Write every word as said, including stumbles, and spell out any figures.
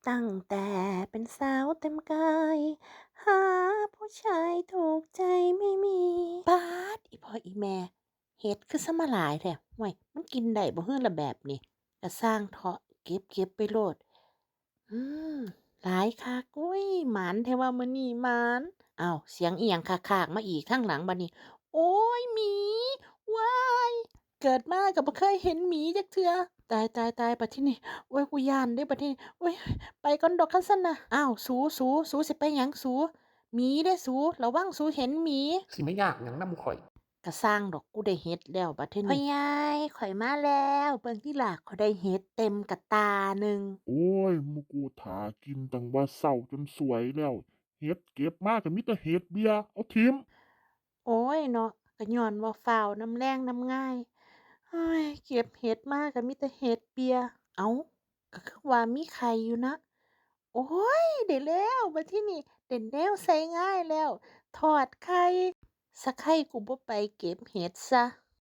ตั้งแต่เป็นสาวเต็มกาย หาผู้ชายถูกใจไม่มี ปาด อีพ่ออีแม่ เห็ดคือสมาหลายแท้ ห่วย มันกินได้บ่หื้อละแบบนี้ กะซ่างเถาะ เก็บเก็บไปโลด อืม หลายคัก อุ้ย หมานแท้ว่ามื้อนี้หมาน อ้าว เสียงอีหยังคากๆมาอีกทางหลังบัดนี้ โอ้ย หมี ว้าย เกิดมาก็บ่เคยเห็นหมีจักเทื่อ ตาย ตาย ตาย บัดทีนี้ โอ้ย กูย้านเด้บัดทีนี้ โอ้ย ไปก่อนดอกคันซั้นนะ อ้าว สู สู สูสิไปหยังสู หมีเด้สู ระวังสูเห็นหมี สิมายากหยังนำข่อย กะซ่างดอก กูได้เห็ดแล้วบัดทีนี้ พ่อใหญ่ ข่อยมาแล้ว เบิ่งติล่ะ ข่อยได้เห็ดเต็มกะตาหนึ่ง โอ้ย หมู่กูถ่ากินตั้งว่าเช้าจนสวยแล้ว เห็ดเก็บมาก็มีแต่เห็ดเบีย เอาถิ่ม โอ้ยเนาะ ก็ย้อนว่าฟ้าวนำแลงนำง่าย เฮ้ย เก็บเห็ดมาก็มีแต่เห็ดเบีย เอ้า ก็คือว่ามีไข่อยู่นะ โอ้ย ได้แล้ว บัดทีนี้ ได้แนวใส่ง่ายแล้ว ทอดไข่ สะไคร้กูบ่ไปเก็บเห็ดซะ